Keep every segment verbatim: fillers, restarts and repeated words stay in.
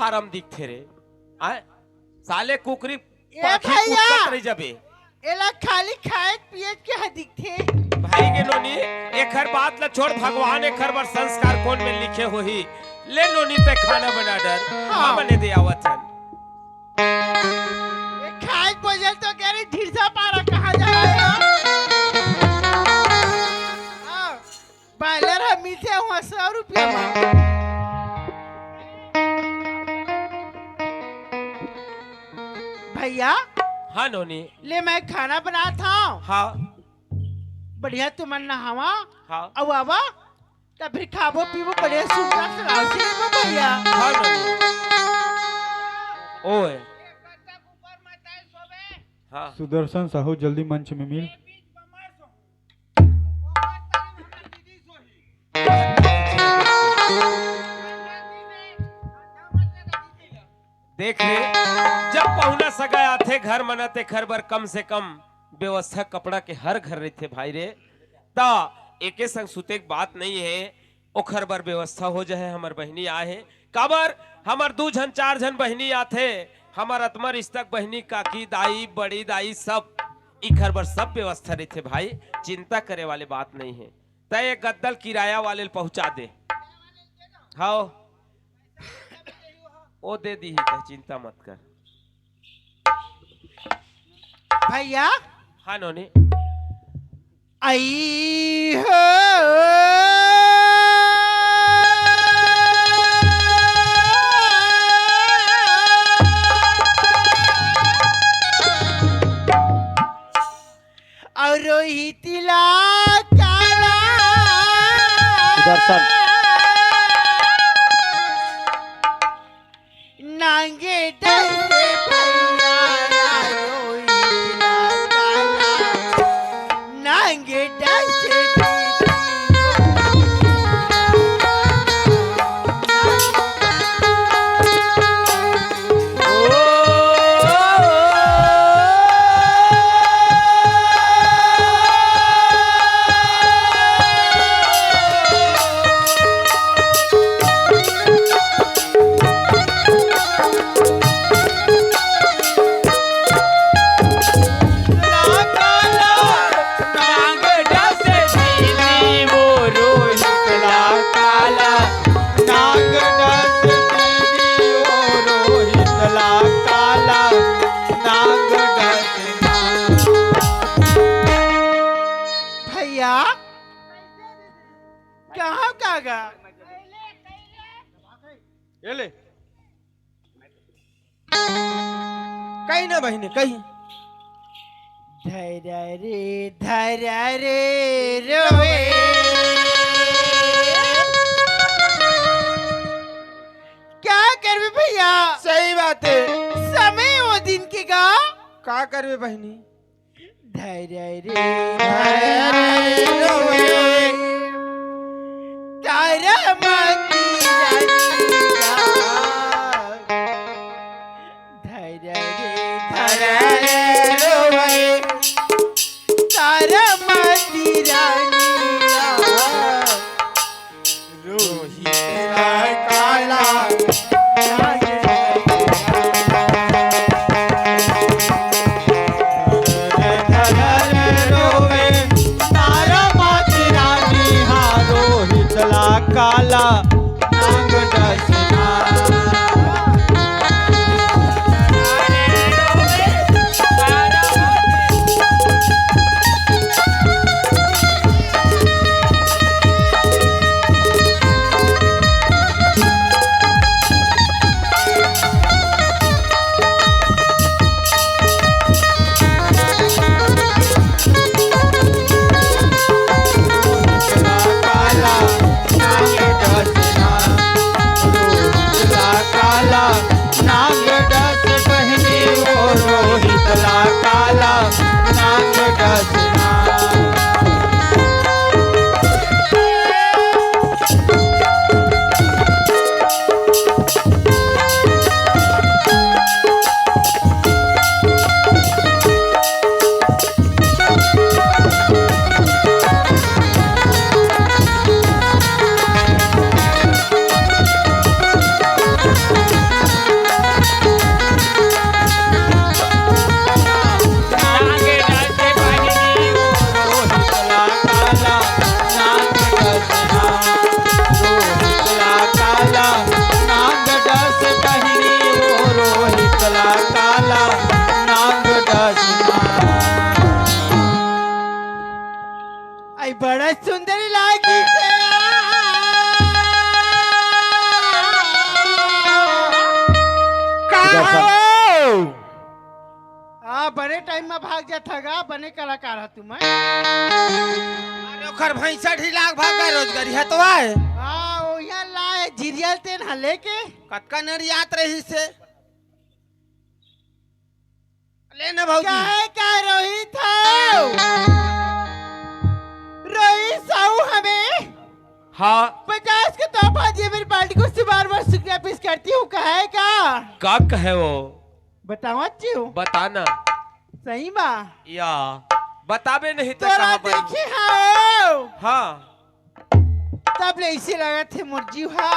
Form दिखथे रे। आय, साले कुकरी ए पाखी भैया! कुत्ता रह जाबे। एला खाली खाए पिए के ह दिखथे। भाई के नोनी, एखर बात ला छोड़, भगवान एखर बर संस्कार कोन में लिखे होही। ले नोनी, ते खाना बना डर, हाँ। हम बने दे आवत हन। ए, खाए बजल तो कह रही, ढिरसा पारा कहाँ जा रहे हो? हाँ, बॉयलर ह मिलथे वहाँ सौ रुपया में। भैया, हाँ नोनी। ले मैं खाना बनात हँव। हाँ। बढ़िया तुमन नहावा, हाँ। अउ आवा, तब फिर खाबो पीबो बढ़िया सुंदर से राव से लेबो भैया। हाँ नोनी। ओए। हाँ। सुदर्शन साहू, जल्दी मंच में मिल। देख रे, जब पहुना सगा आथे घर म न, तेखर बर कम से कम व्यवस्था कपड़ा के हर घर रहिथे भाई रे। त एके संग सुते के बात नहीं हे, ओखर बर व्यवस्था हो जाए। हमर बहिनी आए हे, काबर हमर दू झन चार झन बहिनी आथे, हमर अतमा रिश्ता के बहिनी, काकी, दाई, बड़ी दाई सब, इखर बर सब व्यवस्था रहिथे भाई, चिंता करे वाले बात नहीं हे। तय एक गद्दल किराया वाले ल पहुंचा दे। हाँ, ओ दे दीही, तय चिंता मत कर। भैया। हाँ नोनी। आई हो। अउ रोहित ला काला। सुदर्शन। नांगे डसे भैया, रोहित ला काला। नांगे डसे दीदी। भैया, कहाँ का गा? ये ले। कही ना बहिनी, कही। धरा रे, धरा रे, रोवे। क्या करबे भैया? सही बात हे। समय वो दिन के गा। का करबे बहिनी? धरा रे, धरा रे, रोवे। तारा माती रानिया। धरा रे, धरा रे, रोवे। तारा माती रानिया। रोहित ला काला। रोवे तारा माती रानी हा, रोहित ला काला नांग डसना। बड़ा सुंदर लागी से। का दर्शन। हो? आ, बने टाइम में भाग जात हगा, बने कलाकार ह तुमन। अरे ओखर भैंसा ढीला के भाग गए रोजगारी है तो आए। हाँ, ओहिया लाए, जिरियल तेन ह लेके। कतका नरियात रही से। ले ना भौजी। काहे का रोहित हो? रोहित साहू हमें हाँ। पचास के तोहफा जेवर पार्टी को बार बार शुक्रिया पेश करती हूँ, कहे का? का कहे वो? बताओ अच्छी हूँ। बता ना। सही बा। या, बताबे नहीं तो तोला कहाँ पर? देखे हो? हाँ। तब ले ऐसे लगा थे मोर जीव हा।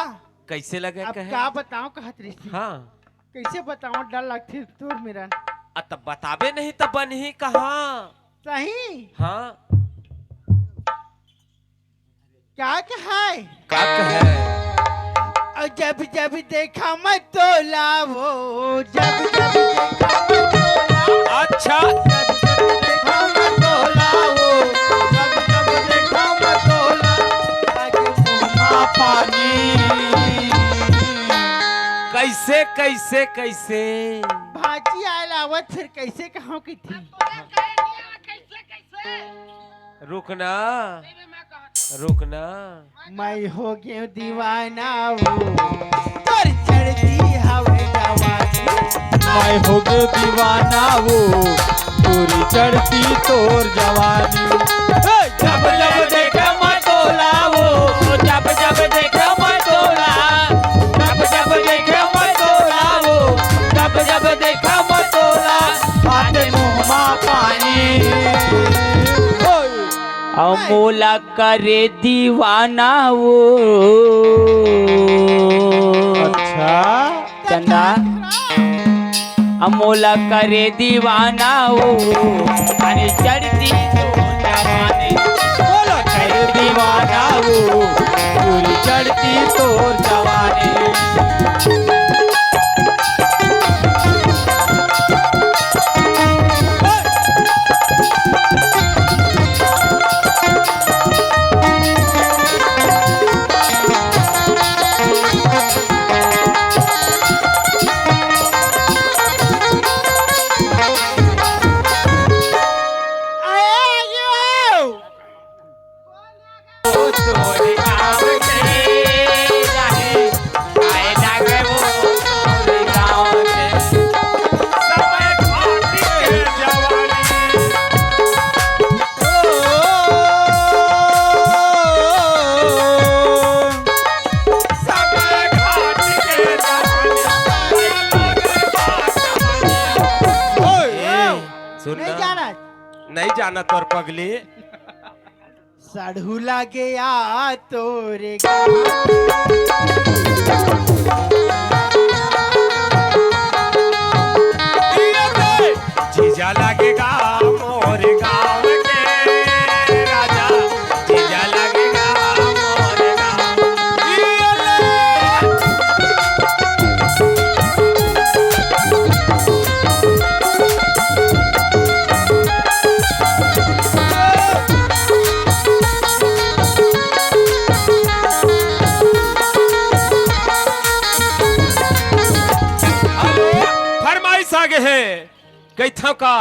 कैसे लगे अब कहे? का बताओ कहत रही थी। हाँ। कैसे बताओ, डर लगथे तोर मेरा। आ, तब बताबे नहीं, तब बनही कहाँ? सही। हाँ। का कहे? का कहे? और जब जब देखा मैं तोला वो, जब जब देखा मैं तोला। अच्छा। जब जब देखा मैं तोला वो, जब जब देखा मैं तोला, आगे मुँह मा पानी। कैसे, कैसे, कैसे? भाजी आयल आवत, फिर कैसे कहो कि थी? रुकना, रुकना। मैं हो गयो दीवाना वो, तोर चढ़ती हवे जवानी। मैं हो गयो दीवाना वो, पूरी चढ़ती तोर जवानी। ए, जब जब देखा मैं तोला वो, जब जब देखा मैं तोला, जब जब देखा मैं तोला वो, जब जब देखा मैं तोला, आते मुँह मा पानी। ओए। अउ मोला करे दीवाना वो। अच्छा। चंदा, अउ मोला करे दीवाना वो। अरे चढ़ती तोर जवानी। बोलो, करे दीवाना वो, पूरी चढ़ती तोर जवानी। सुन नहीं ना। जाना। नहीं जाना तोर पगली। साढ़ू लागे आ तोरे गाँव। जीजा लागेगा मोर गाँव के राजा, जीजा लागेगा मोर गाँव। हेलो, फरमाइश आगे हे, कहिथव का?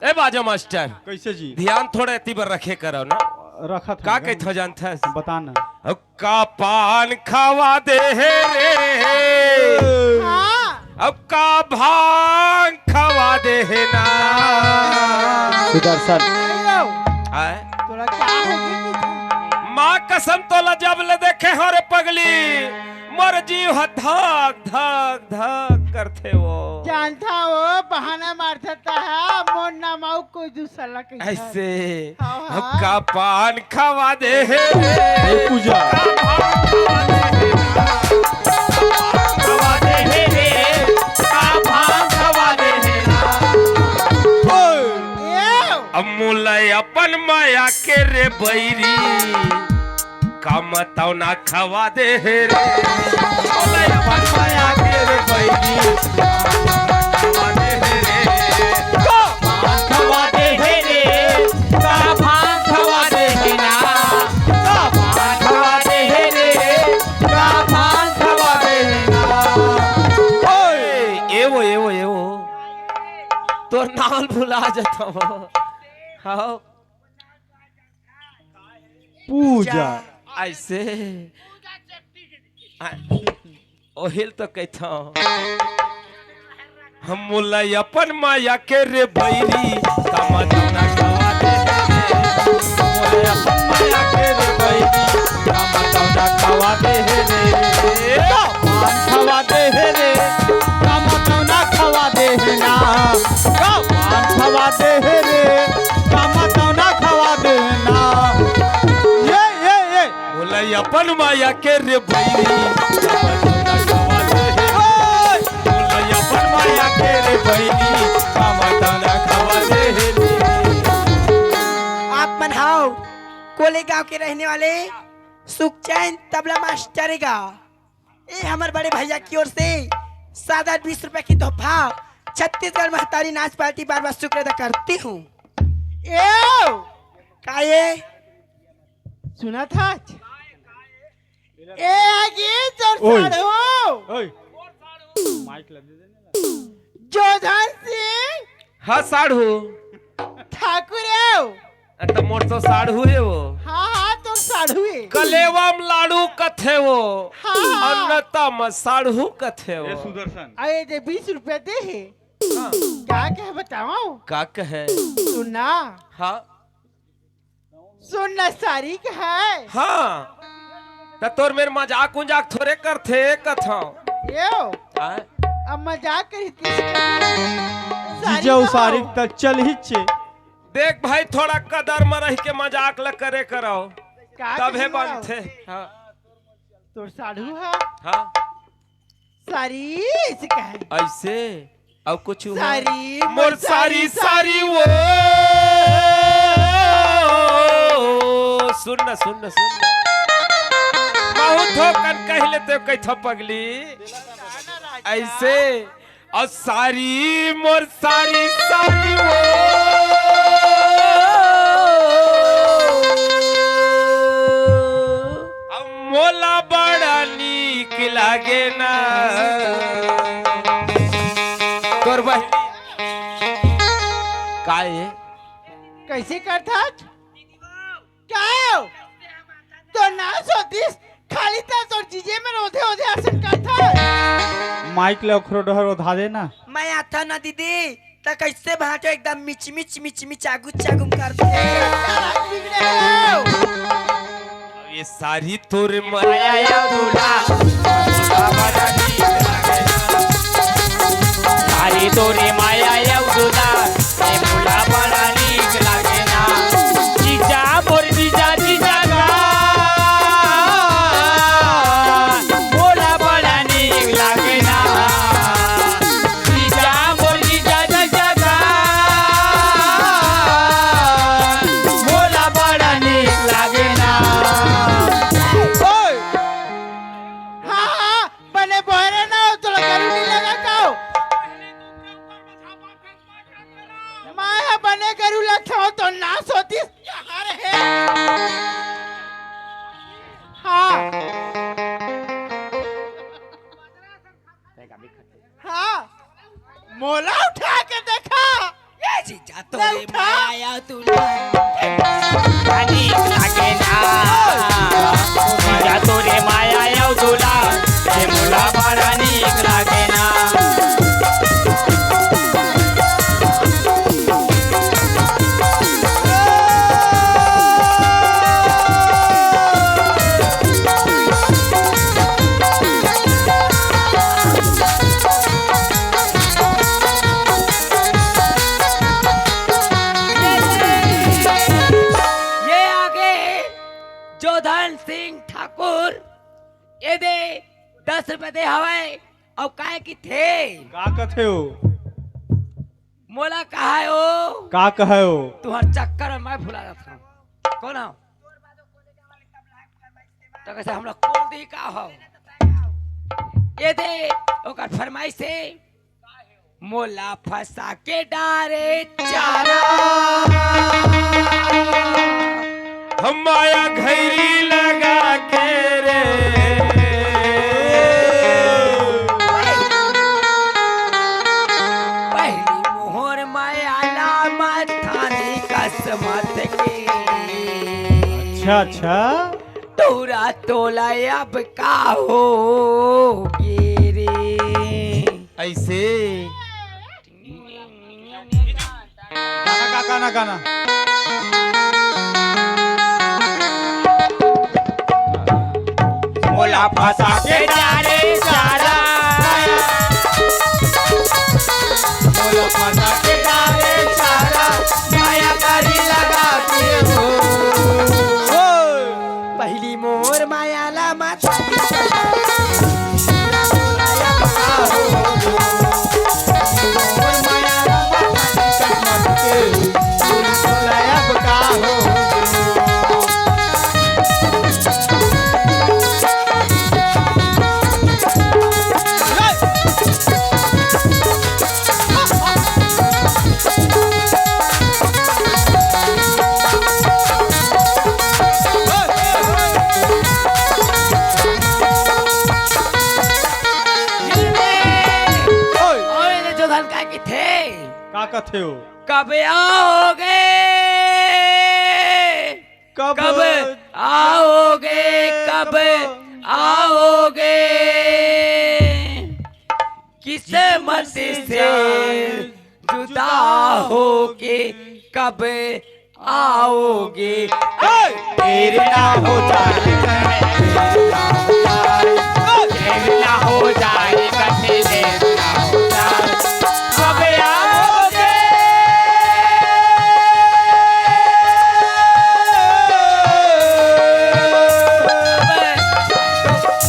ए बाजा मास्टर, कैसे जी? ध्यान थोड़ा एती बर रखे करो ना। रखत का हन। कहिथव जानथस? बता ना। अब का पान खवा दे हे रे, हाँ। अब का भांग खवा दे हे ना। सुदर्शन। आय? तोला का हो गया? माँ कसम तोला जब ले देखे हो रे पगली, मोर जीव ह धक धक धक करथे वो। जानथा वो बहाना मारथा ता हा, मोर नाम अउ कोई दूसरा ला कहिथा। ऐसे हाँ, अब हाँ। का पान खवा दे हे रे। हे पूजा। का भांग खवा दे हे ना। का भांग खवा दे हे रे। का भांग खवा दे हे ना। ओए। ए। अब मोला अपन माया के रे बैरी, का मतौना खवा दे हे रे। मोला अपन माया के रे बैरी, का मतौना खवा दे हे रे। का भांग खवा दे हे रे, का भांग खवा दे हे ना। भुला जाता हूँ। हाँ। पूजा। ऐसे। आ, ओहिल तो कहता हूँ। हम मोला अपन माया के रे बैरी, कामा तौना खवा दे हे रे। मोला अपन माया के रे बैरी, कामा तौना खवा दे हे रे। का पान खवा दे हे रे, कामा तौना खवा दे हे ना। का पान खवा दे हे रे, कामा तौना खवा दे हे ना। ये, ये, ये। मोला अपन माया के रे बैरी, कामा तौना खवा दे हे रे। ओए! बोलो अपन माया के रे बहिनी, कामा तौना खवा दे हे रे। आप मन हाव कोले गांव के रहने वाले सुखचैन तबला मास्टर का, ये हमर बड़े भैया की ओर से सादा बीस रुपए की तोहफा, छत्तीसगढ़ महतारी नाच पार्टी बार बार शुक्र अदा करती हूँ। एओ! का ये? सुना था? ए आगे तोर ओए। साढ़ू। ओए। माइक ला दे देने ला। जोधन सिंह। हाँ, साढ़ू। ठाकुर एओ। अरे, तो मोर तो साढ़ू हे वो। हाँ, हाँ, तोर साढ़ू हे। कलेवा म लाड़ू कथे वो। हाँ, हाँ। अन्नता म साढ़ू कथे वो। ए सुदर्शन। अरे, दे बीस रुपया दे हे। हाँ। का कहे बताओ? का कहे? सुना। हाँ। सुन न, सारी कहे। हाँ, त तोर मेर मजाक उजाक थोरे करथे कथौं। एओ। आय? अब मजाक करी किसी के? सारी जीजा, उ कहो। सारी त चल ही चे। देख भाई, थोड़ा कदर म रहि के मजाक ल करे करव, का तभे कही हो? बनथे। हाँ। तोर साढ़ू हा? हाँ। सारी ऐसे कहे। ऐसे? अउ कुछ हुआ? सारी मोर मोर सारी, सारी, सारी वो। सुन न, सुन न, सुन न। बहुत हो कन कहि लेते कही था पगली। ऐसे? अउ सारी मोर सारी, सारी वो। अब मोला बड़ा नीक लागे ना। तोर बहिनी। का ए? कैसे करथस? का हो? तो ना सोतिस, खाली त तोर जीजे में ओधे ओधे असन करथस। माइक ले ओखरो डहर ओधा दे ना। मैं आथव ना दीदी, त कैसे भांटो एकदम मिच मिच मिच मिच आगू चागू करथे। ये सारी तोरे माया या दूल्हा, सारी तोरे माया या दूल्हा, ए मोला बड़ा नीक लागे ना। जीजा मोर जीजा जीजा का, मोला बड़ा नीक लागे ना। जीजा मोर जीजा जीजा का, मोला बड़ा नीक लागे ना। ओए! हाँ, हाँ, बने बोहरे ना हो, तोला गरू नहीं लगा का हो? मैं ह बने गरू लगथव तो ना सोतिस, कहाँ रहे? हाँ। हाँ। मोला उठा के देखा। ये जीजा ले तोरे उठा। माया या दूल्हा। पानी लागे ना। जीजा तोरे माया या दूल्हा। ए मोला बड़ा नीक लागे ना। ये आगे जोधन सिंह ठाकुर, ये दे दस रुपए दे हवय, अउ काय किथे? का कथे हो? मोला कहाय हो? का कहे हो? तुहर चक्कर में मैं भुला जात हूँ। कौन हो? तो कैसे हम लोग कौन दी का हो? ये दे ओकर फरमाइश से मोला फंसा के डारे चारा। हम माया घैरी लगा के रे। पहली मोहर माया ला अच्छा, अच्छा। टूरा तोला अब का होगे रे? ऐसे। गाना गा, गाना, गाना। मोला फंसा के डारे चारा, मोला फंसा के डारे चारा, माया करी लगा के हो। ओ, पहली मोर माया ला मत ओए, ले जो धन का किथे? का कथे हो? कब आओगे? कब कब आओगे? कब आओगे? किस्मत से जुदा होके कब आओगे? देर ना हो जाए, देर ना हो जाए, देर ना हो जाए, कहीं देर ना हो जाए। कब आओगे?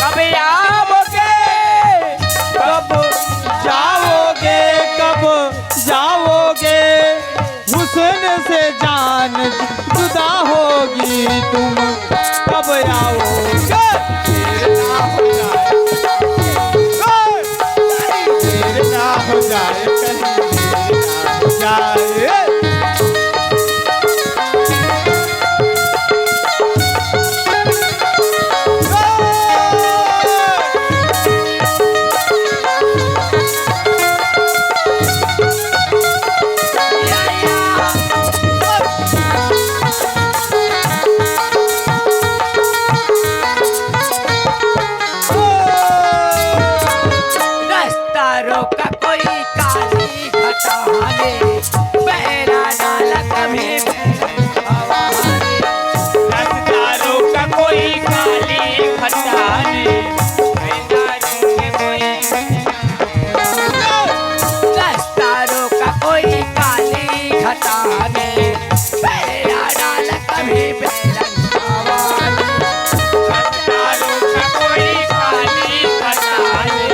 कब आओगे? कब जाओगे? कब जाओगे? हुस्न से जान जुदा होगी तुम, कब आओगे? देर ना हो जाए, देर ना हो जाए, कहीं देर ना हो जाए। रास्ता रोका कोई काली घटा ने, बहरा डाला कभी बहरा हवा ने। रास्ता रोका कोई काली घटा ने, बहरा डाला कोई रास्ता रोका कोई काली घटा ने, बहरा डाला कभी बेलन हवा ने। रास्ता रोका कोई काली घटा ने, बहरा डाला कभी बेलन हवा ने।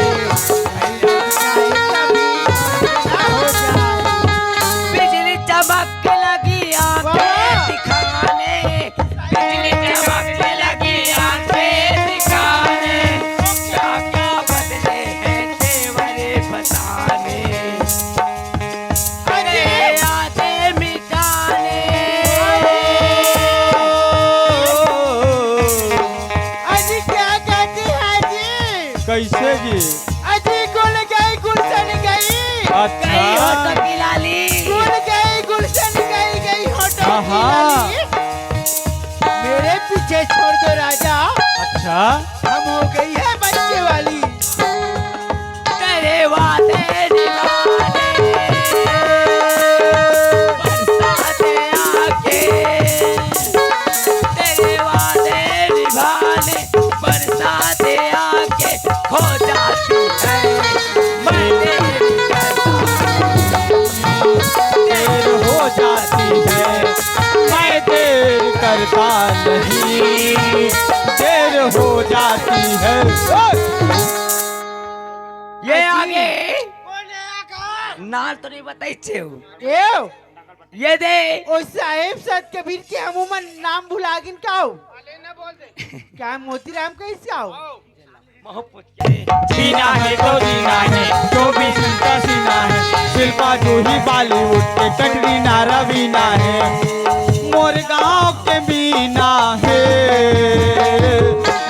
बिजली चमक लगी आंखें दिखाने, बिजली चमक लगी आंखें दिखाने, क्या क्या बदले हैं तेवरे फसाने। अरे यादें मिटाने। अजी क्या कहती है जी? कैसे जी? अजी गुल गई गुलशन गई। अच्छा। गई हो सखी लाली। गुल गई गुलशन गई, गई हो टोकी आहा। लाली। मेरे पीछे छोड़ दो राजा। अच्छा। हम हो गई है बच्चे वाली। तेरे वादे निभाने, बरसाते आके। तेरे वादे निभाने, बरसाते आके खो जाती है। मैं तेरी करता, देर हो जाती है, मैं देर करता नहीं, देर हो जाती है। ये आगे। नाल तो नहीं बताई छे हो। एव। ये दे। ओ साहेब, संत कबीर के हमू मन नाम भुला गिन का हो? क्या मोतीराम कइसे आओ? जीना है तो जीना है, जो भी सुनता सीना है। शिल्पा जूही बॉलीवुड के कटरीना रवीना है, मोर गांव के मीना है।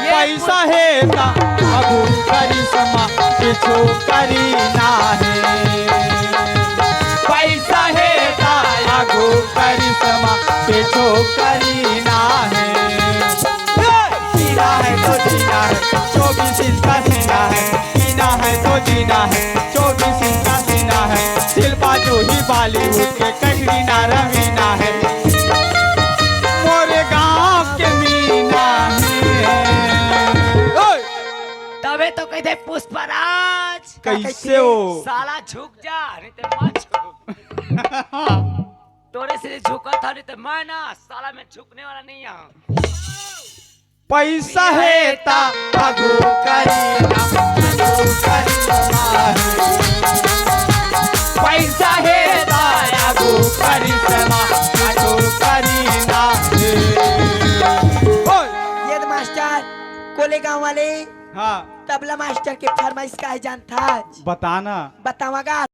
पैसा है ता अबू करिश्मा, पीछू करीना है। पैसा है ता अबू करिश्मा, पीछू करीना है। बॉलीवुड के कटरीना रवीना हे, मोरे गांव के मीना हे। ओए! तबे तो कहिथे पुष्पराज। कइसे हो? साला झुक जा, नहीं तो मत झुक। तोरे से झुका था, नहीं तो मैं ना, साला मैं झुकने वाला नहीं हूँ। पैसा हे ता आगू करीना, आगू करीना हे। पैसा हे ता आगू करीना, आगू करीना हे। ओए! ये तो मास्टर, कोले गांव वाले हाँ। तबला मास्टर के फरमाइश का है जानता है? बताना। बतावागा।